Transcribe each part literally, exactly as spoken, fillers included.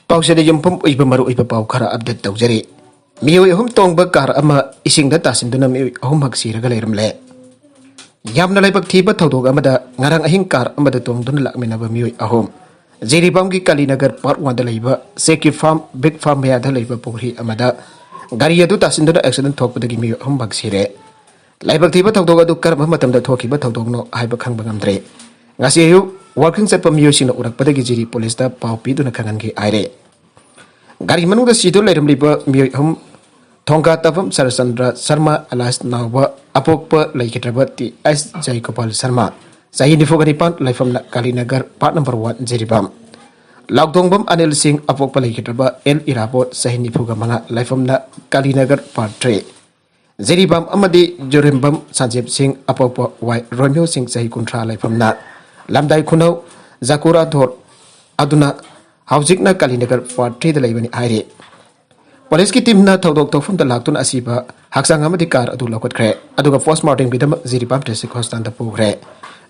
ꯄꯥꯎꯁꯤꯗ ꯌꯨꯝꯐꯝ ꯑꯣꯏꯕ ꯃꯔꯨꯑꯣꯏꯕ ꯄꯥꯎ ꯈꯔ ꯑꯞꯗꯦꯠ ꯇꯧꯖꯔꯤ꯫ ꯃꯤꯑꯣꯏ ꯑꯍꯨꯝ ꯇꯣꯡꯕ ꯀꯥꯔ ꯑꯃ ꯏꯁꯤꯡꯗ ꯇꯥꯁꯤꯟꯗꯨꯅ ꯃꯤꯑꯣꯏ ꯑꯍꯨꯝꯃꯛ ꯁꯤꯔꯒ ꯂꯩꯔꯝꯂꯦ꯫ ꯌꯥꯝꯅ ꯂꯥꯏꯕꯛ ꯊꯤꯕ ꯊꯧꯗꯣꯛ ꯑꯃꯗ ꯉꯔꯥꯡ ꯑꯍꯤꯡ ꯀꯥꯔ ꯑꯃꯗ ꯇꯣꯡꯗꯨꯅ ꯂꯥꯛꯃꯤꯟꯅꯕ ꯃꯤꯑꯣꯏ ꯑꯍꯨꯝ ꯖꯤꯔꯤꯕꯥꯝꯒꯤ ꯀꯥꯂꯤꯅꯒꯔ ꯄꯥꯔꯠ ꯋꯥꯟꯗ ꯂꯩꯕ ꯁꯦꯀꯤ ꯐꯥꯔꯝ, ꯕꯤꯛ ꯐꯥꯔꯝ ꯃꯌꯥꯗ ꯂꯩꯕ ꯄꯨꯈ꯭ꯔꯤ ꯑꯃꯗ ꯒꯥꯔꯤ ꯑꯗꯨ ꯇꯥꯁꯤꯟꯗꯨꯅ ꯑꯦꯛꯁꯤꯗꯦꯟ ꯊꯣꯛꯄꯗꯒꯤ ꯃꯤꯑꯣꯏ ꯑꯍꯨꯝꯃꯛ ꯁꯤꯔꯦ꯫ ꯂꯥꯏꯕꯛ ꯊꯤꯕ ꯊꯧꯗꯣꯛ ꯑꯗꯨ ꯀꯔꯝꯕ ꯃꯇꯝꯗ ꯊꯣꯛꯈꯤꯕ ꯊꯧꯗꯣꯛꯅꯣ ꯍꯥꯏꯕ ꯈꯪꯕ ꯉꯝꯗ꯭ꯔꯦ꯫ ꯉꯁꯤ ꯑꯌꯨꯛ ꯋꯥꯀꯤꯡ ꯆꯠꯄ ꯃꯤꯑꯣꯏꯁꯤꯡꯅ ꯎꯔꯛꯄꯗꯒꯤ ꯖꯤꯔꯤ ꯄꯨꯂꯤꯁꯇ ꯄꯥꯎ ꯄꯤꯗꯨꯅ ꯈꯪꯍꯟꯈꯤ ꯍꯥꯏꯔꯦ꯫ ꯒꯥꯔꯤ ꯃꯅꯨꯡꯗ ꯁꯤꯗꯨꯅ ꯂꯩꯔꯝꯂꯤꯕ ꯃꯤꯑꯣꯏ ꯑꯍꯨꯝ ꯊꯣꯡꯒꯥ ꯇꯥꯕꯝ ꯁꯔꯆꯟꯗ꯭ꯔ ꯁꯔꯃ ꯑꯂꯥꯁ ꯅꯥꯎꯕ, ꯑꯄꯣꯛꯄ ꯂꯩꯈꯤꯗ꯭ꯔꯕ ꯇꯤ ꯑꯦꯁ ꯖꯌꯒꯣꯄꯥꯜ ꯁꯔꯃ, ꯆꯍꯤ ꯅꯤꯐꯨꯒ ꯅꯤꯄꯥꯟ, ꯂꯩꯐꯝꯅ ꯀꯥꯂꯤꯅꯒꯔ, part number one, Jiribam. ꯂꯥꯎꯗꯣꯡꯕꯝ Anil ꯁꯤꯡ, ꯑꯄꯣꯛꯄ ꯂꯩꯈꯤꯗ꯭ꯔꯕ ꯑꯦꯜ ꯏꯔꯥꯕꯣꯠ, ꯆꯍꯤ ꯅꯤꯐꯨꯒ ꯃꯉꯥ, ꯂꯩꯐꯝꯅ ꯀꯥꯂꯤꯅꯒꯔ, ꯄꯥꯔꯠ ꯊ꯭ꯔꯤ꯫ ꯖꯤꯔꯤꯕꯥꯝ ꯑꯃꯗꯤ ꯖꯣꯔꯦꯝꯕꯝ ꯁꯟꯖꯦꯞ ꯁꯤꯡ, ꯑꯄꯣꯛꯄ ꯋꯥꯏ ꯔꯣꯃꯤꯌꯣ ꯁꯤꯡ, ꯆꯍꯤ ꯀꯨꯟꯊ꯭ꯔꯥ, ꯂꯩꯐꯝꯅ ꯂꯝꯗꯥꯏ ꯈꯨꯅꯧ ꯖꯀꯨꯔꯥ ꯊꯣꯔ ꯑꯗꯨꯅ ꯍꯧꯖꯤꯛꯅ ꯀꯥꯂꯤꯅꯒꯔ ꯄꯥꯔꯠ ꯊ꯭ꯔꯤꯗ ꯂꯩꯕꯅꯤ ꯍꯥꯏꯔꯤ꯫ ꯄꯨꯂꯤꯁꯀꯤ ꯇꯤꯝꯅ ꯊꯧꯗꯣꯛ ꯊꯣꯛꯐꯝꯗ ꯂꯥꯛꯇꯨꯅ ꯑꯁꯤꯕ ꯍꯛꯆꯥꯡ ꯑꯃꯗꯤ ꯀꯥꯔ ꯑꯗꯨ ꯂꯧꯈꯠꯈ꯭ꯔꯦ, ꯑꯗꯨꯒ ꯄꯣꯁꯃꯣꯔꯇꯦꯝꯒꯤꯗꯃꯛ ꯖꯤꯔꯤꯕꯥꯝ ꯗꯤꯁꯇ꯭ꯔꯤꯛ ꯍꯣꯁꯄꯤꯇꯥꯜꯗ ꯄꯨꯈ꯭ꯔꯦ꯫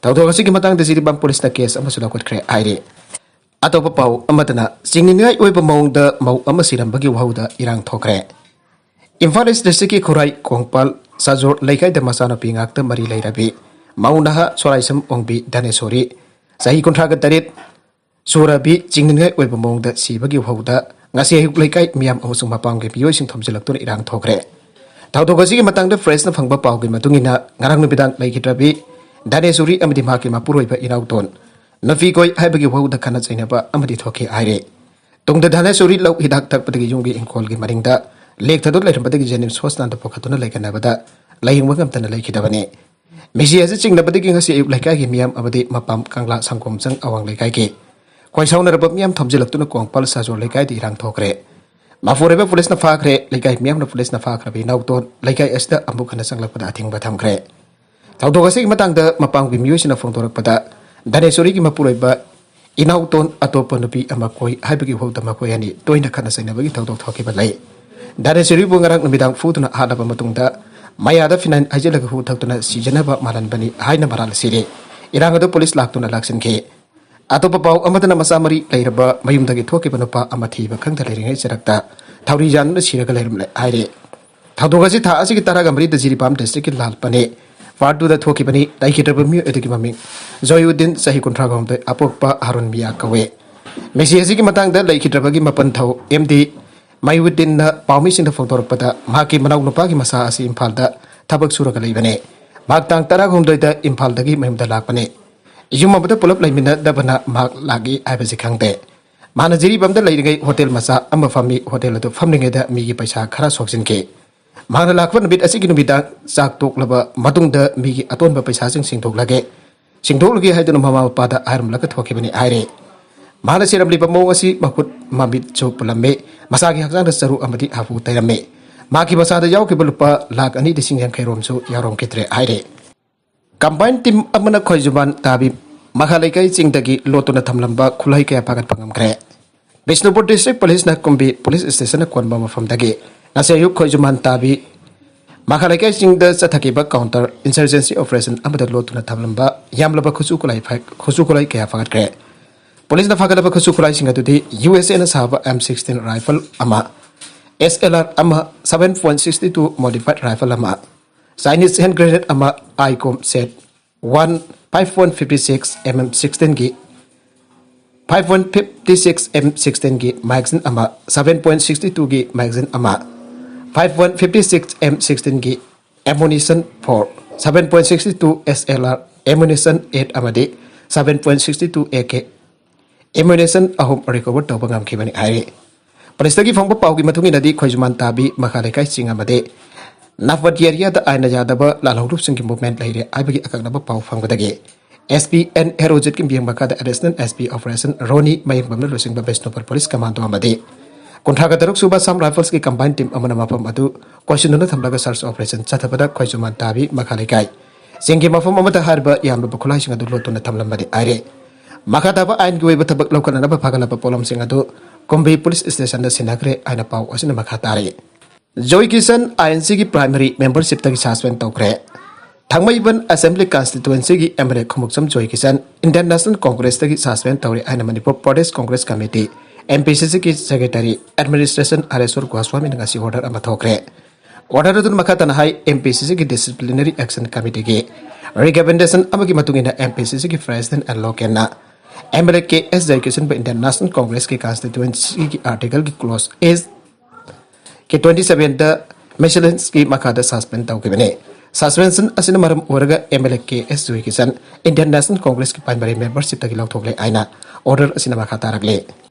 ꯊꯧꯗꯣꯛ ꯑꯁꯤꯒꯤ ꯃꯇꯥꯡꯗ ꯖꯤꯔꯤꯕꯥꯝ ꯄꯨꯂꯤꯁꯅ ꯀꯦꯁ ꯑꯃꯁꯨ ꯂꯧꯈꯠꯈ꯭ꯔꯦ ꯍꯥꯏꯔꯤ꯫ ꯑꯇꯣꯞꯄ ꯄꯥꯎ ꯑꯃꯗꯅ, ꯆꯤꯡꯅꯅꯤꯡꯉꯥꯏ ꯑꯣꯏꯕ ꯃꯑꯣꯡꯗ ꯃꯧ ꯑꯃ ꯁꯤꯔꯝꯕꯒꯤ ꯋꯥꯍꯧꯗ ꯏꯔꯥꯡ ꯊꯣꯛꯈ꯭ꯔꯦ꯫ ꯏꯝꯐꯥꯜ ꯏꯁ ꯗꯤꯁꯇ꯭ꯔꯤꯛꯀꯤ ꯈꯨꯔꯥꯏ ꯀꯣꯡꯄꯥꯜ ꯁꯥꯖꯣꯔ ꯂꯩꯀꯥꯏꯗ ꯃꯆꯥꯅꯨꯄꯤ ꯉꯥꯛꯇ ꯃꯔꯤ ꯂꯩꯔꯕꯤ ꯃꯧ ꯅꯍꯥ ꯁꯣꯔꯥꯏꯁꯝ ꯑꯣꯡꯕꯤ ꯙꯅꯦꯁꯣꯔꯤ, ꯆꯍꯤ ꯀꯨꯟꯊ꯭ꯔꯥꯒ ꯇꯔꯦꯠ ꯁꯨꯔꯕꯤ, ꯆꯤꯡꯅꯅꯤꯡꯉꯥꯏ ꯑꯣꯏꯕ ꯃꯑꯣꯡꯗ ꯁꯤꯕꯒꯤ ꯋꯥꯍꯧꯗ ꯉꯁꯤ ꯑꯌꯨꯛ ꯂꯩꯀꯥꯏ ꯃꯤꯌꯥꯝ ꯑꯃꯁꯨꯡ ꯃꯄꯥꯝꯒꯤ ꯃꯤꯑꯣꯏꯁꯤꯡ ꯊꯣꯝꯖꯤꯜꯂꯛꯇꯨꯅ ꯏꯔꯥꯡ ꯊꯣꯛꯈ꯭ꯔꯦ꯫ ꯊꯧꯗꯣꯛ ꯑꯁꯤꯒꯤ ꯃꯇꯥꯡꯗ ꯄ꯭ꯔꯦꯁꯅ ꯐꯪꯕ ꯄꯥꯎꯒꯤ ꯃꯇꯨꯡ ꯏꯟꯅ, ꯉꯔꯥꯡ ꯅꯨꯃꯤꯗꯥꯡ ꯂꯩꯈꯤꯗ꯭ꯔꯕꯤ ꯙꯅꯦꯁꯣꯔꯤ ꯑꯃꯗꯤ ꯃꯍꯥꯛꯀꯤ ꯃꯄꯨꯔꯣꯏꯕ ꯏꯅꯥꯎꯇꯣꯟ ꯅꯨꯄꯤ ꯀꯣꯏ ꯍꯥꯏꯕꯒꯤ ꯋꯥꯍꯧꯗ ꯈꯠꯅ ꯆꯩꯅꯕ ꯑꯃꯗꯤ ꯊꯣꯛꯈꯤ ꯍꯥꯏꯔꯤ꯫ ꯇꯨꯡꯗ ꯙꯅꯦꯁꯣꯔꯤ ꯂꯧ ꯍꯤꯗꯥꯛ ꯊꯛꯄꯗꯒꯤ ꯌꯨꯝꯒꯤ ꯏꯪꯈꯣꯜꯒꯤ ꯃꯅꯤꯡꯗ ꯂꯦꯛꯊꯗꯨꯅ ꯂꯩꯔꯝꯕꯗꯒꯤ ꯖꯦꯅꯤꯝꯁ ꯍꯣꯁꯄꯤꯇꯥꯜꯗ ꯄꯨꯈꯠꯇꯨꯅ ꯂꯩꯈꯠꯅꯕꯗ ꯂꯥꯌꯦꯡꯕ ꯉꯝꯗꯅ ꯂꯩꯈꯤꯗꯕꯅꯤ꯫ ꯃꯤꯁꯤ ꯑꯁꯤ ꯆꯤꯡꯅꯕꯗꯒꯤ ꯉꯁꯤ ꯑꯌꯨꯛ ꯂꯩꯀꯥꯏꯒꯤ ꯃꯤꯌꯥꯝ ꯑꯃꯗꯤ ꯃꯄꯥꯝ ꯀꯪꯂꯥ ꯁꯪꯒꯣꯝꯆꯪ ꯑꯋꯥꯡ ꯂꯩꯀꯥꯏꯒꯤ ꯈꯣꯏ ꯁꯥꯎꯅꯔꯕ ꯃꯤꯌꯥꯝ ꯊꯣꯝꯖꯤꯜꯂꯛꯇꯨꯅ ꯀꯣꯡꯄꯥꯜ ꯁꯥꯖꯣꯔ ꯂꯩꯀꯥꯏꯗ ꯏꯔꯥꯡ ꯊꯣꯛꯈ꯭ꯔꯦ꯫ ꯃꯄꯨꯔꯣꯏꯕ ꯄꯨꯂꯤꯁꯅ ꯐꯥꯈ꯭ꯔꯦ꯫ ꯂꯩꯀꯥꯏ ꯃꯤꯌꯥꯝꯅ ꯄꯨꯂꯤꯁꯅ ꯐꯥꯈ꯭ꯔꯕ ꯏꯅꯥꯎꯇꯣꯟ ꯂꯩꯀꯥꯏ ꯑꯁꯤꯗ ꯑꯃꯨꯛ ꯍꯟꯅ ꯆꯪꯂꯛꯄꯗ ꯑꯊꯤꯡꯕ ꯊꯝꯈ꯭ꯔꯦ꯫ ꯊꯧꯗꯣꯛ ꯑꯁꯤꯒꯤ ꯃꯇꯥꯡꯗ ꯃꯄꯥꯝꯒꯤ ꯃꯤꯑꯣꯏꯁꯤꯡꯅ ꯐꯣꯡꯗꯣꯔꯛꯄꯗ, ꯙꯅꯦꯁꯣꯔꯤꯒꯤ ꯃꯄꯨꯔꯣꯏꯕ ꯏꯅꯥꯎꯇꯣꯟ ꯑꯇꯣꯞꯄ ꯅꯨꯄꯤ ꯑꯃ ꯀꯣꯏ ꯍꯥꯏꯕꯒꯤ ꯋꯥꯍꯧꯗ ꯃꯈꯣꯏ ꯑꯅꯤ ꯇꯣꯏꯅ ꯈꯠꯅ ꯆꯩꯅꯕꯒꯤ ꯊꯧꯗꯣꯛ ꯊꯣꯛꯈꯤꯕ ꯂꯩ꯫ ꯙꯅꯦꯁꯣꯔꯤꯕꯨ ꯉꯔꯥꯡ ꯅꯨꯃꯤꯗꯥꯡ ꯐꯨꯗꯨꯅ ꯍꯥꯠꯂꯕ ꯃꯇꯨꯡꯗ ꯃꯌꯥꯗ ꯐꯤꯅꯥꯏꯟ ꯍꯩꯖꯤꯜꯂꯒ ꯍꯨ ꯊꯛꯇꯨꯅ ꯁꯤꯖꯅꯕ ꯃꯥꯜꯍꯟꯕꯅꯤ ꯍꯥꯏꯅ ꯃꯔꯥꯜ ꯁꯤꯔꯤ꯫ ꯏꯔꯥꯡ ꯑꯗꯨ ꯄꯨꯂꯤꯁ ꯂꯥꯛꯇꯨꯅ ꯂꯥꯛꯁꯤꯟꯈꯤ꯫ ꯑꯇꯣꯞꯄ ꯄꯥꯎ ꯑꯃꯗꯅ ꯃꯆꯥ ꯃꯔꯤ ꯂꯩꯔꯕ ꯃꯌꯨꯝꯗꯒꯤ ꯊꯣꯛꯈꯤꯕ ꯅꯨꯄꯥ ꯑꯃ ꯊꯤꯕ ꯈꯪꯗ ꯂꯩꯔꯤꯉꯩ ꯆꯔꯛꯇ ꯊꯧꯔꯤ ꯌꯥꯟꯗꯨꯅ ꯁꯤꯔꯒ ꯂꯩꯔꯝꯂꯦ ꯍꯥꯏꯔꯦ꯫ ꯊꯧꯗꯣꯛ ꯑꯁꯤ ꯊꯥ ꯑꯁꯤꯒꯤ ꯇꯔꯥꯒ ꯃꯔꯤꯗ ꯖꯤꯔꯤꯕꯥꯝ ꯗꯤꯁꯇ꯭ꯔꯤꯛꯀꯤ ꯂꯥꯜꯄꯅꯦ ꯋꯥꯔꯗ ꯇꯨꯗ ꯊꯣꯛꯈꯤꯕꯅꯤ꯫ ꯂꯩꯈꯤꯗ꯭ꯔꯕ ꯃꯤꯑꯣꯏ ꯑꯗꯨꯒꯤ ꯃꯃꯤꯡ ꯖꯣꯏꯎꯗꯤꯟ, ꯆꯍꯤ ꯀꯨꯟꯊ꯭ꯔꯥꯒ ꯍꯨꯝꯗꯣꯏ, ꯑꯄꯣꯛꯄ ꯍꯥꯔꯨꯟ ꯃꯤꯌꯥ ꯀꯧꯏ꯫ ꯃꯤꯁꯤ ꯑꯁꯤꯒꯤ ꯃꯇꯥꯡꯗ ꯂꯩꯈꯤꯗ꯭ꯔꯕꯒꯤ ꯃꯄꯟ ꯊꯧ ꯑꯦꯝ ꯗꯤ ꯃꯩꯎꯗꯤꯟꯅ ꯄꯥꯎꯃꯤꯁꯤꯡꯗ ꯐꯣꯡꯗꯣꯔꯛꯄꯗ, ꯃꯍꯥꯛꯀꯤ ꯃꯅꯥꯎ ꯅꯨꯄꯥꯒꯤ ꯃꯆꯥ ꯑꯁꯤ ꯏꯝꯐꯥꯜꯗ ꯊꯕꯛ ꯁꯨꯔꯒ ꯂꯩꯕꯅꯤ꯫ ꯃꯍꯥꯛ ꯇꯥꯡ ꯇꯔꯥꯍꯨꯝꯗꯣꯏꯗ ꯏꯝꯐꯥꯜꯗꯒꯤ ꯃꯌꯨꯝꯗ ꯂꯥꯛꯄꯅꯤ꯫ ꯌꯨꯝ ꯑꯃꯗ ꯄꯨꯂꯞ ꯂꯩꯃꯤꯟꯅꯗꯕꯅ ꯃꯍꯥꯛ ꯂꯥꯛꯏ ꯍꯥꯏꯕꯁꯤ ꯈꯪꯗꯦ꯫ ꯃꯍꯥꯛꯅ ꯖꯤꯔꯤꯕꯥꯝꯗ ꯂꯩꯔꯤꯉꯩ ꯍꯣꯇꯦꯜ ꯃꯆꯥ ꯑꯃ ꯐꯝꯃꯤ꯫ ꯍꯣꯇꯦꯜ ꯑꯗꯨ ꯐꯝꯂꯤꯉꯩꯗ ꯃꯤꯒꯤ ꯄꯩꯁꯥ ꯈꯔ ꯁꯣꯛꯆꯤꯟꯈꯤ꯫ ꯃꯍꯥꯛꯅ ꯂꯥꯛꯄ ꯅꯨꯃꯤꯠ ꯑꯁꯤꯒꯤ ꯅꯨꯃꯤꯗꯥꯡ ꯆꯥꯛ ꯇꯣꯛꯂꯕ ꯃꯇꯨꯡꯗ ꯃꯤꯒꯤ ꯑꯇꯣꯟꯕ ꯄꯩꯁꯥꯁꯤꯡ ꯁꯤꯡꯗꯣꯛꯂꯒꯦ, ꯁꯤꯡꯗꯣꯛꯂꯒꯦ ꯍꯥꯏꯗꯨꯅ ꯃꯃꯥ ꯃꯄꯥꯗ ꯍꯥꯏꯔꯝꯂꯒ ꯊꯣꯛꯈꯤꯕꯅꯤ ꯍꯥꯏꯔꯦ꯫ ꯃꯍꯥꯛꯅ ꯁꯤꯔꯝꯂꯤꯕ ꯃꯑꯣꯡ ꯑꯁꯤ ꯃꯈꯨꯠ ꯃꯃꯤꯠꯁꯨ ꯄꯨꯜꯂꯝꯃꯤ꯫ ꯃꯁꯥꯒꯤ ꯍꯛꯆꯥꯡꯗ ꯆꯔꯨ ꯑꯃꯗꯤ ꯍꯥꯄꯨ ꯇꯩꯔꯝꯃꯤ꯫ ꯃꯍꯥꯛꯀꯤ ꯃꯁꯥꯗ ꯌꯥꯎꯈꯤꯕ ꯂꯨꯄꯥ ꯂꯥꯈ ꯑꯅꯤ ꯂꯤꯁꯤꯡ ꯌꯥꯡꯈꯩ ꯔꯣꯝꯁꯨ ꯌꯥꯎꯔꯝꯈꯤꯗ꯭ꯔꯦ ꯍꯥꯏꯔꯦ꯫ ꯀꯝꯕꯥꯏꯟ ꯇꯤꯝ ꯑꯃꯅ ꯈꯣꯏꯖꯨꯃꯥꯟ ꯇꯥꯕꯤ ꯃꯈꯥ ꯂꯩꯀꯥꯏ ꯆꯤꯡꯗꯒꯤ ꯂꯣꯠꯇꯨꯅ ꯊꯝꯂꯝꯕ ꯈꯨꯠꯂꯥꯏ ꯀꯌꯥ ꯐꯥꯒꯠꯄ ꯉꯝꯈ꯭ꯔꯦ꯫ ꯕꯤꯁꯅꯨꯄꯨꯔ ꯗꯤꯁꯇ꯭ꯔꯤꯛ ꯄꯨꯂꯤꯁꯅ ꯀꯨꯝꯕꯤ ꯄꯨꯂꯤꯁ ꯁ꯭ꯇꯦꯁꯟꯅ ꯀꯣꯟꯕ ꯃꯐꯝꯗꯒꯤ ꯉꯁꯤ ꯑꯌꯨꯛ ꯈꯣꯏꯖꯨꯃꯥꯟ ꯇꯥꯕꯤ ꯃꯈꯥ ꯂꯩꯀꯥꯏꯁꯤꯡꯗ ꯆꯠꯊꯈꯤꯕ ꯀꯥꯎꯟꯇꯔ ꯏꯟꯁꯔꯖꯦꯟꯁꯤ ꯑꯣꯄꯔꯦꯁꯟ ꯑꯃꯗ ꯂꯣꯠꯇꯨꯅ ꯊꯝꯂꯝꯕ ꯌꯥꯝꯂꯕ ꯈꯨꯠꯁꯨ ꯈꯨꯠꯂꯥꯏ ꯐꯥ-, ꯈꯨꯠꯁꯨ ꯈꯨꯠꯂꯥꯏ ꯀꯌꯥ ꯐꯥꯒꯠꯈ꯭ꯔꯦ꯫ ꯄꯨꯂꯤꯁꯅ ꯐꯥꯒꯠꯂꯕ ꯈꯨꯠꯁꯨ ꯈꯨꯠꯂꯥꯏꯁꯤꯡ ꯑꯗꯨꯗꯤ ꯌꯨ ꯑꯦꯁ ꯑꯦꯅ ꯁꯥꯕ ꯑꯦꯝ ꯁꯤꯛꯁꯇꯤꯟ ꯔꯥꯏꯐꯜ ꯑꯃ, ꯑꯦꯁ ꯑꯦꯜ ꯑꯥꯔ ꯑꯃ, seven point sixty two modified rifle ꯑꯃ, ꯆꯥꯏꯅꯤꯁ ꯍꯦꯟ ꯒ꯭ꯔꯦꯅꯦꯗ ꯑꯃ, Icom set one, five point fifty six M M sixteen ꯒꯤ, five point fifty six M sixteen ꯒꯤ magazine ꯑꯃ, seven point sixty two ꯒꯤ magazine ꯑꯃ, five point fifty six M sixteen ꯒꯤ ammunition four, seven point sixty two S L R ammunition eight ꯑꯃꯗꯤ seven point sixty two A K ammunition ꯑꯍꯨꯝ recover ꯇꯧꯕ ꯉꯝꯈꯤꯕꯅꯤ ꯍꯥꯏꯔꯤ꯫ ꯄꯨꯂꯤꯁꯇꯒꯤ ꯐꯪꯕ ꯄꯥꯎꯒꯤ ꯃꯇꯨꯡ ꯏꯟꯅꯗꯤ, ꯈꯣꯏꯖꯨꯃꯥꯟ ꯇꯥꯕꯤ ꯃꯈꯥ ꯂꯩꯀꯥꯏꯁꯤꯡ ꯑꯃꯗꯤ ꯅꯥꯐꯠ ꯑꯦꯔꯤꯌꯥꯗ ꯑꯥꯏꯟꯅ ꯌꯥꯗꯕ ꯂꯥꯜꯍꯧꯂꯨꯞꯁꯤꯡꯒꯤ movement ꯂꯩꯔꯦ ꯍꯥꯏꯕꯒꯤ ꯑꯀꯛꯅꯕ ꯄꯥꯎ ꯐꯪꯕꯗꯒꯤ, ꯑꯦꯁ ꯄꯤ ꯑꯦꯟ ꯍꯦꯔꯣꯖꯤꯠꯀꯤ ꯃꯤꯠꯌꯦꯡ ꯃꯈꯥꯗ additional S P operation ꯔꯣꯅꯤ ꯃꯌꯦꯡꯕꯝꯅ ꯂꯨꯆꯤꯡꯕ ꯕꯤꯁꯅꯨꯄꯨꯔ ꯄꯨꯂꯤꯁ ꯀꯃꯥꯟꯗꯣ ꯑꯃꯗꯤ ꯀꯨꯟꯊ꯭ꯔꯥꯒ ꯇꯔꯨꯛ ꯁꯨꯕ Assam Riflesꯀꯤ combined team ꯑꯃꯅ ꯃꯐꯝ ꯑꯗꯨ ꯀꯣꯏꯁꯤꯟꯗꯨꯅ ꯊꯝꯂꯒ search operation ꯆꯠꯊꯕꯗ, ꯈꯣꯏꯖꯨꯃꯥꯟ ꯇꯥꯕꯤ ꯃꯈꯥ ꯂꯩꯀꯥꯏ ꯆꯤꯡꯒꯤ ꯃꯐꯝ ꯑꯃꯗ ꯍꯥꯏꯔꯤꯕ ꯌꯥꯝꯂꯕ ꯈꯨꯠꯂꯥꯏꯁꯤꯡ ꯑꯗꯨ ꯂꯣꯠꯇꯨꯅ ꯊꯝꯂꯝꯕꯅꯤ ꯍꯥꯏꯔꯦ꯫ ꯃꯈꯥ ꯇꯥꯕ ꯑꯥꯏꯟꯒꯤ ꯑꯣꯏꯕ ꯊꯕꯛ ꯂꯧꯈꯠꯅꯅꯕ ꯐꯥꯒꯠꯂꯕ ꯄꯣꯠꯂꯝꯁꯤꯡ ꯑꯗꯨ ꯀꯨꯝꯕꯤ ꯄꯨꯂꯤꯁ ꯁ꯭ꯇꯦꯁꯟꯗ ꯁꯤꯟꯅꯈ꯭ꯔꯦ ꯍꯥꯏꯅ ꯄꯥꯎ ꯑꯁꯤꯅ ꯃꯈꯥ ꯇꯥꯔꯤ꯫ ꯖꯣꯏ ꯀꯤꯁꯟ ꯑꯥꯏ ꯑꯦꯟ ꯁꯤꯒꯤ primary membershipꯇꯒꯤ suspend ꯇꯧꯈ꯭ꯔꯦ꯫ ꯊꯥꯡꯃꯩꯕꯟ Assembly Constituencyꯒꯤ MLA ꯈꯨꯃꯨꯛꯆꯝ ꯖꯣꯏ ꯀꯤꯁꯟ Indian National Congressꯇꯒꯤ suspend ꯇꯧꯔꯦ ꯍꯥꯏꯅ Manipur Pradesh Congress Committee, MPCCꯒꯤ Secretary Administration ꯍꯔꯦꯁ꯭ꯋꯔ ꯒꯣꯁ꯭ꯋꯥꯃꯤꯅ ꯉꯁꯤ order ꯑꯃ ꯊꯣꯛꯈ꯭ꯔꯦ꯫ Order ꯑꯗꯨꯅ ꯃꯈꯥ ꯇꯥꯅ ꯍꯥꯏ, MPCCꯒꯤ Disciplinary Action Committeeꯒꯤ recommendation ꯑꯃꯒꯤ ꯃꯇꯨꯡ ꯏꯟꯅ MPCCꯒꯤ President ꯑꯦꯟ ꯂꯣꯀꯦꯟꯅ MLA ꯀꯦ ꯑꯦꯁ ꯖꯌꯀꯤꯁꯟꯕꯨ Indian National Congressꯀꯤ constituencyꯒꯤ articleꯒꯤ clause H ꯀꯤ twenty sevenꯗ miscellaneousꯀꯤ ꯃꯈꯥꯗ suspend ꯇꯧꯈꯤꯕꯅꯤ꯫ Suspension ꯑꯁꯤꯅ ꯃꯔꯝ ꯑꯣꯏꯔꯒ MLA ꯀꯦ ꯑꯦꯁ ꯖꯣꯏ ꯀꯤꯁꯟ Indian National Congressꯀꯤ primary membershipꯇꯒꯤ ꯂꯧꯊꯣꯛꯂꯦ ꯍꯥꯏꯅ order ꯑꯁꯤꯅ ꯃꯈꯥ ꯇꯥꯔꯛꯂꯤ꯫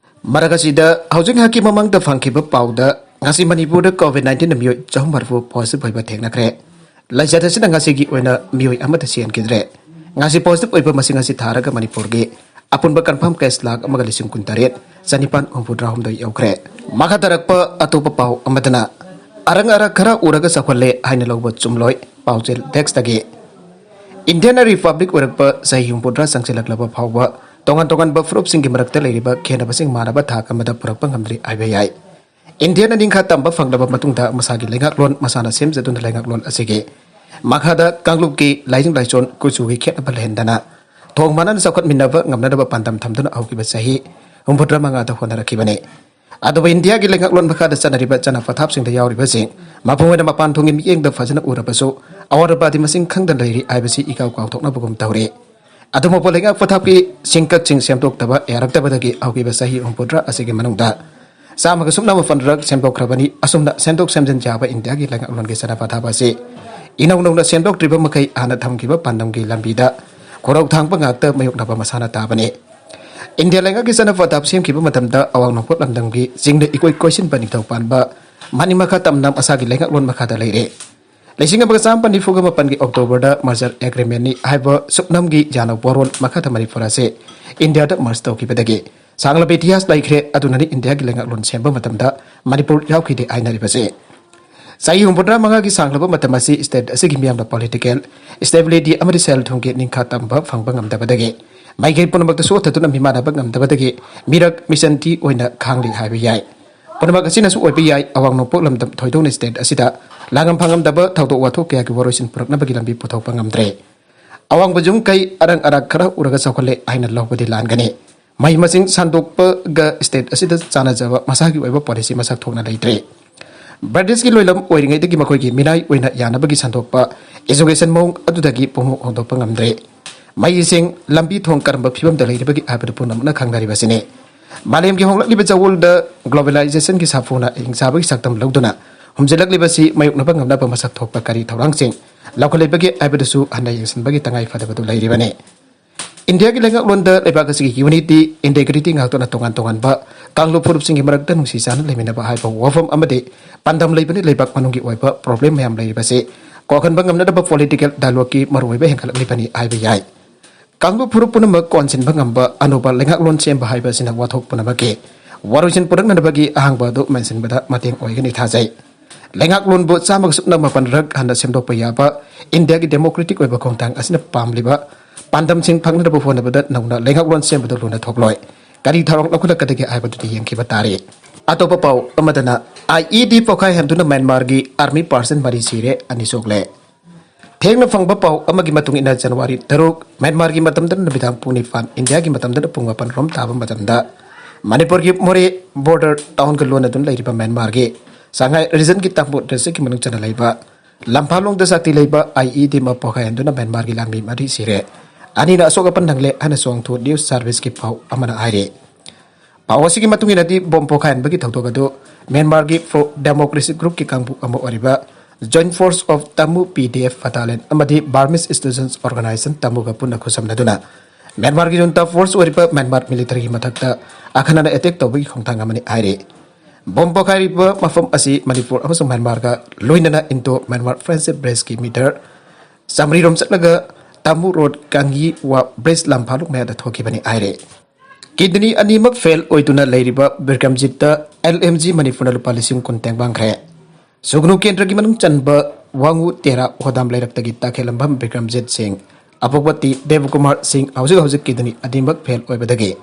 ꯃꯔꯛ ꯑꯁꯤꯗ, ꯍꯧꯖꯤꯛ ꯉꯥꯏꯍꯥꯛꯀꯤ ꯃꯃꯥꯡꯗ ꯐꯪꯈꯤꯕ ꯄꯥꯎꯗ ꯉꯁꯤ ꯃꯅꯤꯄꯨꯔꯗ COVID nineteenꯅ ꯃꯤꯑꯣꯏ ꯆꯍꯨꯝ ꯃꯔꯤꯐꯨ positive ꯑꯣꯏꯕ ꯊꯦꯡꯅꯈ꯭ꯔꯦ꯫ ꯂꯥꯏꯆꯠ ꯑꯁꯤꯅ ꯉꯁꯤꯒꯤ ꯑꯣꯏꯅ ꯃꯤꯑꯣꯏ ꯑꯃꯠꯇ ꯁꯤꯍꯟꯈꯤꯗ꯭ꯔꯦ꯫ ꯉꯁꯤ positive ꯑꯣꯏꯕ ꯃꯁꯤꯡ ꯑꯁꯤ ꯊꯥꯔꯒ ꯃꯅꯤꯄꯨꯔꯒꯤ ꯑꯄꯨꯟꯕ confirm case ꯂꯥꯈ ꯑꯃꯒ ꯂꯤꯁꯤꯡ ꯀꯨꯟꯇꯔꯦꯠ ꯆꯅꯤꯄꯥꯟ ꯍꯨꯝꯐꯨꯇꯔꯥ ꯍꯨꯝꯗꯣꯏ ꯌꯧꯈ꯭ꯔꯦ꯫ ꯃꯈꯥ ꯇꯥꯔꯛꯄ ꯑꯇꯣꯞꯄ ꯄꯥꯎ ꯑꯃꯗꯅ, ꯑꯔꯪ ꯑꯔꯥꯛ ꯈꯔ ꯎꯔꯒ ꯆꯥꯎꯈꯠꯂꯦ ꯍꯥꯏꯅ ꯂꯧꯕ ꯆꯨꯝꯂꯣꯏ꯫ ꯄꯥꯎꯖꯦꯜ Deskꯇꯒꯤ꯫ Indian Republic ꯑꯣꯏꯔꯛꯄ ꯆꯍꯤ ꯍꯨꯝꯐꯨꯇꯔꯥ ꯆꯪꯁꯤꯜꯂꯛꯂꯕ ꯐꯥꯎꯕ ꯇꯣꯉꯥꯟ ꯇꯣꯉꯥꯟꯕ ꯐꯨꯔꯨꯞꯁꯤꯡꯒꯤ ꯃꯔꯛꯇ ꯂꯩꯔꯤꯕ ꯈꯦꯠꯅꯕꯁꯤꯡ ꯃꯥꯟꯅꯕ ꯊꯥꯛ ꯑꯃꯗ ꯄꯨꯔꯛꯄ ꯉꯝꯗ꯭ꯔꯤ ꯍꯥꯏꯕ ꯌꯥꯏ꯫ ꯏꯟꯗꯤꯌꯥꯅ ꯅꯤꯡꯈꯥ ꯇꯝꯕ ꯐꯪꯂꯕ ꯃꯇꯨꯡꯗ ꯃꯁꯥꯒꯤ ꯂꯩꯉꯥꯛꯂꯣꯟ ꯃꯁꯥꯅ ꯁꯦꯝꯖꯗꯨꯅ ꯂꯩꯉꯥꯛꯂꯣꯟ ꯑꯁꯤꯒꯤ ꯃꯈꯥꯗ ꯀꯥꯡꯂꯨꯞꯀꯤ ꯂꯥꯏꯅꯤꯡ ꯂꯥꯏꯁꯣꯟ ꯀꯨꯆꯨꯒꯤ ꯈꯦꯠꯅꯕ ꯂꯩꯍꯟꯗꯅ ꯊꯣꯡ ꯃꯥꯟꯅꯅ ꯆꯥꯎꯈꯠꯃꯤꯟꯅꯕ ꯉꯝꯅꯅꯕ ꯄꯥꯟꯗꯝ ꯊꯝꯗꯨꯅ ꯍꯧꯈꯤꯕ ꯆꯍꯤ ꯍꯨꯝꯐꯨꯇꯔꯥ ꯃꯉꯥꯗ ꯍꯣꯠꯅꯔꯛꯈꯤꯕꯅꯤ꯫ ꯑꯗꯨꯕꯨ ꯏꯟꯗꯤꯌꯥꯒꯤ ꯂꯩꯉꯥꯛꯂꯣꯟ ꯃꯈꯥꯗ ꯆꯠꯅꯔꯤꯕ ꯆꯠꯅ ꯄꯊꯥꯞꯁꯤꯡꯗ ꯌꯥꯎꯔꯤꯕꯁꯤꯡ ꯃꯄꯨꯡ ꯑꯣꯏꯅ ꯃꯄꯥꯟ ꯊꯣꯡꯒꯤ ꯃꯤꯠꯌꯦꯡꯗ ꯐꯖꯅ ꯎꯔꯕꯁꯨ ꯑꯋꯥꯠ ꯑꯄꯥꯗꯤ ꯃꯁꯤꯡ ꯈꯪꯗꯅ ꯂꯩꯔꯤ ꯍꯥꯏꯕꯁꯤ ꯏꯀꯥꯎ ꯀꯥꯎꯊꯣꯛꯅꯕꯒꯨꯝ ꯇꯧꯔꯤ꯫ ꯑꯗꯨꯃꯛꯄꯨ ꯂꯩꯉꯥꯛ ꯄꯊꯥꯞꯀꯤ ꯁꯤꯡꯀꯛꯁꯤꯡ ꯁꯦꯝꯗꯣꯛꯇꯕ ꯌꯥꯔꯛꯇꯕꯗꯒꯤ ꯍꯧꯈꯤꯕ ꯆꯍꯤ ꯍꯨꯝꯐꯨꯇꯔꯥ ꯑꯁꯤꯒꯤ ꯃꯅꯨꯡꯗ ꯆꯥꯝꯃꯒ ꯁꯨꯞꯅ ꯃꯥꯄꯟꯔꯛ ꯁꯦꯝꯗꯣꯛꯈ꯭ꯔꯕꯅꯤ꯫ ꯑꯁꯨꯝꯅ ꯁꯦꯝꯗꯣꯛ ꯁꯦꯝꯖꯤꯟ ꯌꯥꯕ ꯏꯟꯗꯤꯌꯥꯒꯤ ꯂꯩꯉꯥꯛꯂꯣꯟꯒꯤ ꯆꯠꯅ ꯄꯊꯥꯞ ꯑꯁꯤ ꯏꯅꯧ ꯅꯧꯅ ꯁꯦꯝꯗꯣꯛꯇ꯭ꯔꯤꯕ ꯃꯈꯩ ꯍꯥꯟꯅ ꯊꯝꯈꯤꯕ ꯄꯥꯟꯗꯝꯒꯤ ꯂꯝꯕꯤꯗ ꯈꯣꯏꯔꯧ ꯊꯥꯡꯕ ꯉꯥꯛꯇ ꯃꯥꯌꯣꯛꯅꯕ ꯃꯁꯥꯅ ꯇꯥꯕꯅꯤ꯫ ꯏꯟꯗꯤꯌꯥ ꯂꯩꯉꯥꯛꯀꯤ ꯆꯠꯅ ꯄꯊꯥꯞ ꯁꯦꯝꯈꯤꯕ ꯃꯇꯝꯗ ꯑꯋꯥꯡ ꯅꯣꯡꯄꯣꯛ ꯂꯝꯗꯝꯒꯤ ꯆꯤꯡꯗ ꯏꯀꯣꯏ ꯀꯣꯏꯁꯤꯟꯕ ꯅꯤꯡꯊꯧ ꯄꯥꯟꯕ ꯃꯅꯤꯡ ꯃꯈꯥ ꯇꯝꯅ ꯃꯁꯥꯒꯤ ꯂꯩꯉꯥꯛꯂꯣꯟ ꯃꯈꯥꯗ ꯂꯩꯔꯦ꯫ ꯂꯤꯁꯤꯡ ꯑꯃꯒ ꯆꯥꯃꯥꯄꯟ ꯅꯤꯐꯨꯒ ꯃꯥꯄꯟꯒꯤ Octoberꯗ merger agreementꯅꯤ ꯍꯥꯏꯕ ꯁꯨꯞꯅꯝꯒꯤ ꯌꯥꯅꯕ ꯋꯥꯔꯣꯜ ꯃꯈꯥꯗ ꯃꯅꯤꯄꯨꯔ ꯑꯁꯤ ꯏꯟꯗꯤꯌꯥꯗ merge ꯇꯧꯈꯤꯕꯗꯒꯤ ꯁꯥꯡꯂꯕ ꯏꯇꯤꯍꯥꯁ ꯂꯩꯈ꯭ꯔꯦ꯫ ꯑꯗꯨꯅꯅꯤ ꯏꯟꯗꯤꯌꯥꯒꯤ ꯂꯩꯉꯥꯛꯂꯣꯟ ꯁꯦꯝꯕ ꯃꯇꯝꯗ ꯃꯅꯤꯄꯨꯔ ꯌꯥꯎꯈꯤꯗꯦ ꯍꯥꯏꯅꯔꯤꯕꯁꯦ꯫ ꯆꯍꯤ ꯍꯨꯝꯐꯨꯇꯔꯥ ꯃꯉꯥꯒꯤ ꯁꯥꯡꯂꯕ ꯃꯇꯝ ꯑꯁꯤ state ꯑꯁꯤꯒꯤ ꯃꯤꯌꯥꯝꯅ political stability ꯑꯃꯗꯤ ꯁꯦꯜ ꯊꯨꯝꯒꯤ ꯅꯤꯡꯈꯥ ꯇꯝꯕ ꯐꯪꯕ ꯉꯝꯗꯕꯗꯒꯤ ꯃꯥꯏꯀꯩ ꯄꯨꯝꯅꯃꯛꯇ ꯁꯣꯠꯊꯗꯨꯅ ꯃꯤꯃꯥꯟꯅꯕ ꯉꯝꯗꯕꯗꯒꯤ ꯃꯤꯔꯛ ꯃꯤꯆꯟ ꯊꯤ ꯑꯣꯏꯅ ꯈꯥꯡꯂꯤ ꯍꯥꯏꯕ ꯌꯥꯏ꯫ ꯄꯨꯝꯅꯃꯛ ꯑꯁꯤꯅꯁꯨ ꯑꯣꯏꯕ ꯌꯥꯏ, ꯑꯋꯥꯡ ꯅꯣꯡꯄꯣꯛ ꯂꯝꯗꯝ ꯊꯣꯏꯗꯣꯛꯅ state ꯑꯁꯤꯗ ꯂꯥꯡꯉꯝ ꯐꯪꯉꯝꯗꯕ ꯊꯧꯗꯣꯛ ꯋꯥꯊꯣꯛ ꯀꯌꯥꯒꯤ ꯋꯥꯔꯣꯏꯁꯤꯟ ꯄꯨꯔꯛꯅꯕꯒꯤ ꯂꯝꯕꯤ ꯄꯨꯊꯣꯛꯄ ꯉꯝꯗ꯭ꯔꯦ꯫ ꯑꯋꯥꯡꯕ ꯌꯨꯝ ꯀꯩ ꯑꯔꯪ ꯑꯔꯥꯛ ꯈꯔ ꯎꯔꯒ ꯆꯥꯎꯈꯠꯂꯦ ꯍꯥꯏꯅ ꯂꯧꯕꯗꯤ ꯂꯥꯟꯒꯅꯤ꯫ ꯃꯍꯩ ꯃꯁꯤꯡ ꯁꯟꯗꯣꯛꯄꯒ state ꯑꯁꯤꯗ ꯆꯥꯟꯅꯖꯕ ꯃꯁꯥꯒꯤ ꯑꯣꯏꯕ policy ꯃꯁꯛ ꯊꯣꯛꯅ ꯂꯩꯇ꯭ꯔꯦ꯫ ꯕ꯭ꯔꯤꯇꯤꯁꯀꯤ ꯂꯣꯏꯂꯝ ꯑꯣꯏꯔꯤꯉꯩꯗꯒꯤ ꯃꯈꯣꯏꯒꯤ ꯃꯤꯅꯥꯏ ꯑꯣꯏꯅ ꯌꯥꯅꯕꯒꯤ ꯁꯟꯗꯣꯛꯄ education ꯃꯑꯣꯡ ꯑꯗꯨꯗꯒꯤ ꯄꯨꯡꯍꯣꯡ ꯍꯣꯡꯗꯣꯛꯄ ꯉꯝꯗ꯭ꯔꯦ꯫ ꯃꯩ ꯏꯁꯤꯡ, ꯂꯝꯕꯤ ꯊꯣꯡ ꯀꯔꯝꯕ ꯐꯤꯕꯝꯗ ꯂꯩꯔꯤꯕꯒꯦ ꯍꯥꯏꯕꯗꯨ ꯄꯨꯝꯅꯃꯛꯅ ꯈꯪꯅꯔꯤꯕꯁꯤꯅꯤ꯫ ꯃꯥꯂꯦꯝꯒꯤ ꯍꯣꯡꯂꯛꯂꯤꯕ ꯆꯌꯣꯜꯗ globalizationꯒꯤ ꯁꯥꯐꯨꯅ ꯍꯤꯡꯁꯥꯕꯒꯤ ꯁꯛꯇꯝ ꯂꯧꯗꯨꯅ ꯍꯨꯝꯖꯤꯜꯂꯛꯂꯤꯕꯁꯤ ꯃꯥꯌꯣꯛꯅꯕ ꯉꯝꯅꯕ ꯃꯁꯛ ꯊꯣꯛꯄ ꯀꯔꯤ ꯊꯧꯔꯥꯡꯁꯤꯡ ꯂꯧꯈꯠꯂꯤꯕꯒꯦ ꯍꯥꯏꯕꯗꯨꯁꯨ ꯍꯟꯅ ꯌꯦꯡꯁꯤꯟꯕꯒꯤ ꯇꯉꯥꯏ ꯐꯗꯕꯗꯨ ꯂꯩꯔꯤꯕꯅꯤ꯫ ꯏꯟꯗꯤꯌꯥꯒꯤ ꯂꯩꯉꯥꯛꯂꯣꯟꯗ ꯂꯩꯕꯥꯛ ꯑꯁꯤꯒꯤ unity, integrity ꯉꯥꯛꯇꯨꯅ ꯇꯣꯉꯥꯟ ꯇꯣꯉꯥꯟꯕ ꯀꯥꯡꯂꯨꯞ ꯐꯨꯔꯨꯞꯁꯤꯡꯒꯤ ꯃꯔꯛꯇ ꯅꯨꯡꯁꯤ ꯆꯥꯟꯅ ꯂꯩꯃꯤꯟꯅꯕ ꯍꯥꯏꯕ ꯋꯥꯐꯝ ꯑꯃꯗꯤ ꯄꯥꯟꯗꯝ ꯂꯩꯕꯅ ꯂꯩꯕꯥꯛ ꯃꯅꯨꯡꯒꯤ ꯑꯣꯏꯕ problem ꯃꯌꯥꯝ ꯂꯩꯔꯤꯕꯁꯤ ꯀꯣꯛꯍꯟꯕ ꯉꯝꯅꯅꯕ political dialogueꯀꯤ ꯃꯔꯨꯑꯣꯏꯕ ꯍꯦꯟꯒꯠꯂꯛꯂꯤꯕꯅꯤ ꯍꯥꯏꯕ ꯌꯥꯏ꯫ ꯀꯥꯡꯂꯨꯞ ꯐꯨꯔꯨꯞ ꯄꯨꯝꯅꯃꯛ ꯀꯣꯟꯁꯤꯟꯕ ꯉꯝꯕ ꯑꯅꯧꯕ ꯂꯩꯉꯥꯛꯂꯣꯟ ꯁꯦꯝꯕ ꯍꯥꯏꯕ ꯑꯁꯤꯅ ꯋꯥꯊꯣꯛ ꯄꯨꯝꯅꯃꯛꯀꯤ ꯋꯥꯔꯣꯏꯁꯤꯟ ꯄꯨꯔꯛꯅꯅꯕꯒꯤ ꯑꯍꯥꯡꯕ ꯑꯗꯨ ꯃꯦꯟꯁꯤꯟꯕꯗ ꯃꯇꯦꯡ ꯑꯣꯏꯒꯅꯤ ꯊꯥꯖꯩ꯫ ꯂꯩꯉꯥꯛꯂꯣꯟꯕꯨ ꯆꯥꯝꯃꯒ ꯁꯨꯞꯅ ꯃꯥꯄꯟ ꯔꯛ ꯍꯟꯅ ꯁꯦꯝꯗꯣꯛꯄ ꯌꯥꯕ ꯏꯟꯗꯤꯌꯥꯒꯤ democratic ꯑꯣꯏꯕ ꯈꯣꯡꯊꯥꯡ ꯑꯁꯤꯅ ꯄꯥꯝꯂꯤꯕ ꯄꯥꯟꯗꯝꯁꯤꯡ ꯐꯪꯅꯅꯕ ꯍꯣꯠꯅꯕꯗ ꯅꯧꯅ ꯂꯩꯉꯥꯛꯂꯣꯟ ꯁꯦꯝꯕꯗ ꯂꯨꯅ ꯊꯣꯛꯂꯣꯏ꯫ ꯀꯔꯤ ꯊꯧꯔꯥꯡ ꯂꯧꯈꯠꯂꯛꯀꯗꯒꯦ ꯍꯥꯏꯕꯗꯨꯗꯤ ꯌꯦꯡꯈꯤꯕ ꯇꯥꯔꯦ꯫ ꯑꯇꯣꯞꯄ ꯄꯥꯎ ꯑꯃꯗꯅ, IED ꯄꯣꯈꯥꯏꯍꯟꯗꯨꯅ ꯃ꯭ꯌꯥꯟꯃꯥꯔꯒꯤ army person ꯃꯔꯤ ꯁꯤꯔꯦ, ꯑꯅꯤ ꯁꯣꯛꯂꯦ꯫ ꯊꯦꯡꯅ ꯐꯪꯕ ꯄꯥꯎ ꯑꯃꯒꯤ ꯃꯇꯨꯡ ꯏꯟꯅ, ꯖꯅꯋꯥꯔꯤ ꯇꯔꯨꯛ, ꯃ꯭ꯌꯥꯟꯃꯥꯔꯒꯤ ꯃꯇꯝꯗ ꯅꯨꯃꯤꯗꯥꯡ ꯄꯨꯡ ꯅꯤꯄꯥꯟ, ꯏꯟꯗꯤꯌꯥꯒꯤ ꯃꯇꯝꯗ ꯄꯨꯡ ꯃꯥꯄꯟ ꯔꯣꯝ ꯇꯥꯕ ꯃꯇꯝꯗ, ꯃꯅꯤꯄꯨꯔꯒꯤ ꯃꯣꯔꯦ border townꯒ ꯂꯣꯟꯅꯗꯨꯅ ꯂꯩꯔꯤꯕ ꯃ꯭ꯌꯥꯟꯃꯥꯔꯒꯤ ꯁꯉꯥꯏ regionꯒꯤ ꯇꯥꯡꯄꯣꯛ districtꯀꯤ ꯃꯅꯨꯡ ꯆꯟꯅ ꯂꯩꯕ ꯂꯝꯐꯥꯂꯣꯡꯗ ꯁꯛꯇꯤ ꯂꯩꯕ IED ꯑꯃ ꯄꯣꯈꯥꯏꯍꯟꯗꯨꯅ ꯃ꯭ꯌꯥꯟꯃꯥꯔꯒꯤ ꯂꯥꯟꯃꯤ ꯃꯔꯤ ꯁꯤꯔꯦ, ꯑꯅꯤꯅ ꯑꯁꯣꯛ ꯑꯄꯟ ꯅꯪꯂꯦ ꯍꯥꯏꯅ ꯆꯨꯋꯥꯡꯊꯣ news serviceꯀꯤ ꯄꯥꯎ ꯑꯃꯅ ꯍꯥꯏꯔꯤ꯫ ꯄꯥꯎ ꯑꯁꯤꯒꯤ ꯃꯇꯨꯡ ꯏꯟꯅꯗꯤ, ꯕꯣꯝ ꯄꯣꯈꯥꯏꯍꯟꯕꯒꯤ ꯊꯧꯗꯣꯛ ꯑꯗꯨ ꯃ꯭ꯌꯥꯟꯃꯥꯔꯒꯤ Pro Democracy Groupꯀꯤ ꯀꯥꯡꯕꯨ ꯑꯃ ꯑꯣꯏꯔꯤꯕ Joint Force of Tamu, PDF Battalion, ꯑꯃꯗꯤ Burmese Students Organisation, ꯇꯃꯨꯒ ꯄꯨꯟꯅ ꯈꯨꯠꯁꯝꯅꯗꯨꯅ ꯃ꯭ꯌꯥꯟꯃꯥꯔꯒꯤ junta force ꯑꯣꯏꯔꯤꯕ ꯃ꯭ꯌꯥꯟꯃꯥꯔ militaryꯒꯤ ꯃꯊꯛꯇ ꯑꯈꯟꯅꯅ attack ꯇꯧꯕꯒꯤ ꯈꯣꯡꯊꯥꯡ ꯑꯃꯅꯤ ꯍꯥꯏꯔꯤ꯫ ꯕꯣꯝ ꯄꯣꯈꯥꯏꯔꯤꯕ ꯃꯐꯝ ꯑꯁꯤ ꯃꯅꯤꯄꯨꯔ ꯑꯃꯁꯨꯡ ꯃ꯭ꯌꯥꯟꯃꯥꯔꯒ ꯂꯣꯏꯅꯅ Indo Myanmar Friendship Bridgeꯀꯤ meter ꯆꯥꯃꯔꯤ ꯔꯣꯝ ꯆꯠꯂꯒ ꯇꯥꯃꯨ ꯔꯣꯗ ꯀꯥꯡꯒꯤ ꯋꯥ bridge ꯂꯝꯐꯥꯂꯣꯡ ꯃꯌꯥꯗ ꯊꯣꯛꯈꯤꯕꯅꯤ ꯍꯥꯏꯔꯤ꯫ Kidney ꯑꯅꯤꯃꯛ fail ꯑꯣꯏꯗꯨꯅ ꯂꯩꯔꯤꯕ ꯕꯤꯀ꯭ꯔꯝꯖꯤꯠꯇ LMG ꯃꯅꯤꯄꯨꯔꯅ ꯂꯨꯄꯥ ꯂꯤꯁꯤꯡ ꯀꯨꯟ ꯇꯦꯡꯕꯥꯡꯈ꯭ꯔꯦ꯫ ꯁꯨꯒꯅꯨ ꯀꯦꯟꯗ꯭ꯔꯒꯤ ꯃꯅꯨꯡ ꯆꯟꯕ ꯋꯥꯉꯨ ꯇꯦꯔꯥ ꯍꯣꯗꯥꯝ ꯂꯩꯔꯛꯇꯒꯤ ꯇꯥꯈꯦꯜꯂꯝꯕꯝ ꯕꯤꯀ꯭ꯔꯝꯖꯤꯠ ꯁꯤꯡ, ꯑꯄꯣꯛꯄ ꯇꯤ ꯗꯦꯕꯀꯨꯃꯥꯔ ꯁꯤꯡ ꯍꯧꯖꯤꯛ ꯍꯧꯖꯤꯛ kidney ꯑꯅꯤꯃꯛ fail ꯑꯣꯏꯕꯗꯒꯤ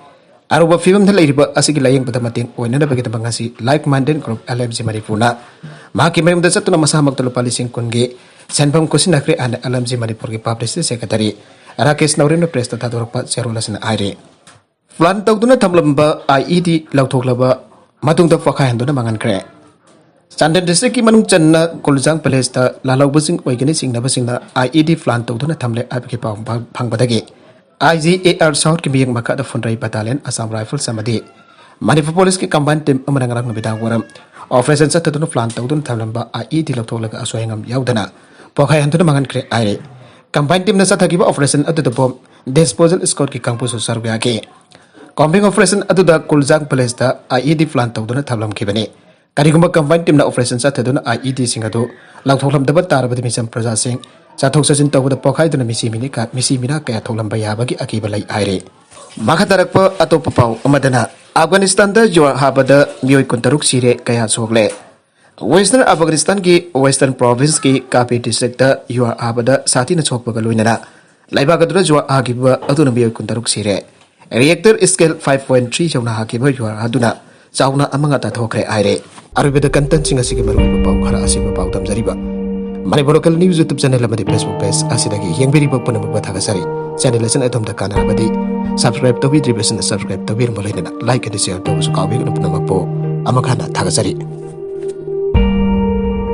ꯑꯔꯨꯕ ꯐꯤꯕꯝꯗ ꯂꯩꯔꯤꯕ ꯑꯁꯤꯒꯤ ꯂꯥꯌꯦꯡꯕꯗ ꯃꯇꯦꯡ ꯑꯣꯏꯅꯅꯕꯒꯤꯗꯃꯛ ꯉꯁꯤ Like Minded Group L M G ꯃꯅꯤꯄꯨꯔꯅ ꯃꯍꯥꯛꯀꯤ ꯃꯌꯨꯝꯗ ꯆꯠꯇꯨꯅ ꯃꯁꯥꯃꯛꯇ ꯂꯨꯄꯥ ꯂꯤꯁꯤꯡ ꯀꯨꯟꯒꯤ ꯁꯦꯟꯐꯝ ꯈꯨꯠꯁꯤꯟꯅꯈ꯭ꯔꯦ ꯍꯥꯏꯅ L M G ꯃꯅꯤꯄꯨꯔꯒꯤ Publicity Secretary ꯔꯥꯀꯦꯁ ꯅꯧꯔꯦꯝꯅ press ꯇ ꯊꯥꯗꯣꯔꯛꯄ ꯆꯦꯔꯣꯜ ꯑꯁꯤꯅ ꯍꯥꯏꯔꯤ꯫ Plan ꯇꯧꯗꯨꯅ ꯊꯝꯂꯝꯕ I E D ꯂꯧꯊꯣꯛꯂꯕ ꯃꯇꯨꯡꯗ ꯄꯣꯈꯥꯏꯍꯟꯗꯨꯅ ꯃꯥꯡꯍꯟꯈ꯭ꯔꯦ꯫ ꯆꯥꯟꯗꯦꯜ district ꯀꯤ ꯃꯅꯨꯡ ꯆꯟꯅ ꯀꯨꯜꯖꯥꯡ village ꯇ ꯂꯥꯜꯍꯧꯕꯁꯤꯡ ꯑꯣꯏꯒꯅꯤ ꯆꯤꯡꯅꯕꯁꯤꯡꯅ I E D plan ꯇꯧꯗꯨꯅ ꯊꯝꯂꯦ ꯍꯥꯏꯕꯒꯤ ꯄꯥꯎ ꯐꯪ-, ꯐꯪꯕꯗꯒꯤ I G A R South ꯀꯤ ꯃꯤꯠꯌꯦꯡ ꯃꯈꯥꯗ ꯐꯨꯟꯗ꯭ꯔꯩ battalion, Assam Rifles ꯑꯃꯗꯤ ꯃꯅꯤꯄꯨꯔ police ꯀꯤ combined team ꯑꯃꯅ ꯉꯔꯥꯡ ꯅꯨꯃꯤꯗꯥꯡ ꯋꯥꯏꯔꯝ operation ꯆꯠꯊꯗꯨꯅ plan ꯇꯧꯗꯨꯅ ꯊꯝꯂꯝꯕ I E D ꯂꯧꯊꯣꯛꯂꯒ ꯑꯁꯣꯏ ꯑꯉꯥꯝ ꯌꯥꯎꯗꯅ ꯄꯣꯈꯥꯏꯍꯟꯗꯨꯅ ꯃꯥꯡꯍꯟꯈ꯭ꯔꯦ ꯍꯥꯏꯔꯤ꯫ Combined team ꯅ ꯆꯠꯊꯈꯤꯕ operation ꯑꯗꯨꯗ bomb disposal squad ꯀꯤ ꯀꯥꯡꯕꯨꯁꯨ ꯁꯔꯨꯛ ꯌꯥꯈꯤ꯫ Combing operation ꯑꯗꯨꯗ ꯀꯨꯜꯖꯥꯡ village ꯇ I E D plan ꯇꯧꯗꯨꯅ ꯊꯝꯂꯝꯈꯤꯕꯅꯤ꯫ ꯀꯔꯤꯒꯨꯝꯕ combined team ꯅ operation ꯆꯠꯊꯗꯨꯅ I E D ꯁꯤꯡ ꯑꯗꯨ ꯂꯧꯊꯣꯛꯂꯝꯗꯕ ꯇꯥꯔꯕꯗꯤ ꯃꯤꯆꯝ ꯄ꯭ꯔꯖꯥꯁꯤꯡ ꯆꯠꯊꯣꯛ ꯆꯠꯁꯤꯟ ꯇꯧꯕꯗ ꯄꯣꯈꯥꯏꯗꯨꯅ ꯃꯤꯁꯤ ꯃꯤꯅꯤ ꯀ-, ꯃꯤꯁꯤ ꯃꯤꯅꯥ ꯀꯌꯥ ꯊꯣꯛꯂꯝꯕ ꯌꯥꯕꯒꯤ ꯑꯀꯤꯕ ꯂꯩ ꯍꯥꯏꯔꯤ꯫ ꯃꯈꯥ ꯇꯥꯔꯛꯄ ꯑꯇꯣꯞꯄ ꯄꯥꯎ ꯑꯃꯗꯅ, ꯑꯐꯒꯥꯅꯤꯁꯇꯥꯟꯗ ꯌꯨꯍꯥꯔ ꯍꯥꯕꯗ ꯃꯤꯑꯣꯏ ꯀꯨꯟꯇꯔꯨꯛ ꯁꯤꯔꯦ, ꯀꯌꯥ ꯁꯣꯛꯂꯦ? Western ꯑꯐꯒꯥꯅꯤꯁꯇꯥꯟꯒꯤ Western province ꯀꯤ ꯀꯥꯄꯤ district ꯇ ꯌꯨꯍꯥꯔ ꯍꯥꯕꯗ ꯁꯥꯊꯤꯅ ꯁꯣꯛꯄꯒ ꯂꯣꯏꯅꯅ ꯂꯩꯕꯥꯛ ꯑꯗꯨꯗ ꯌꯨꯍꯥꯔ ꯍꯥꯈꯤꯕ ꯑꯗꯨꯅ ꯃꯤꯑꯣꯏ ꯀꯨꯟꯇꯔꯨꯛ ꯁꯤꯔꯦ꯫ Richter scale five point three ꯌꯧꯅ ꯍꯥꯈꯤꯕ ꯌꯨꯍꯥꯔ ꯑꯗꯨꯅ ꯆꯥꯎꯅ ꯑꯃꯉꯥ ꯇꯥꯊꯣꯛꯈ꯭ꯔꯦ ꯍꯥꯏꯔꯦ꯫ ꯑꯔꯣꯏꯕꯗ content ꯁꯤꯡ ꯑꯁꯤꯒꯤ ꯃꯔꯨꯑꯣꯏꯕ ꯄꯥꯎ ꯈꯔ ꯑꯁꯤꯕ ꯄꯥꯎ ꯊꯝꯖꯔꯤꯕ Manipur Local News YouTube channel ꯑꯃꯗꯤ Facebook page ꯑꯁꯤꯗꯒꯤ ꯌꯦꯡꯕꯤꯔꯤꯕ ꯄꯨꯝꯅꯃꯛꯄꯨ ꯊꯥꯒꯠꯆꯔꯤ꯫ Channel ꯑꯁꯤꯅ ꯑꯗꯣꯝꯗ ꯀꯥꯟꯅꯔꯕꯗꯤ subscribe ꯇꯧꯕꯤꯗ꯭ꯔꯤꯕꯁꯤꯡꯅ subscribe ꯇꯧꯕꯤꯔꯝꯕ ꯂꯣꯏꯅꯅ like ꯑꯃꯗꯤ share ꯇꯧꯕꯁꯨ ꯀꯥꯎꯕꯤꯒꯅꯨ꯫ ꯄꯨꯝꯅꯃꯛꯄꯨ ꯑꯃꯨꯛ ꯍꯟꯅ ꯊꯥꯒꯠꯆꯔꯤ꯫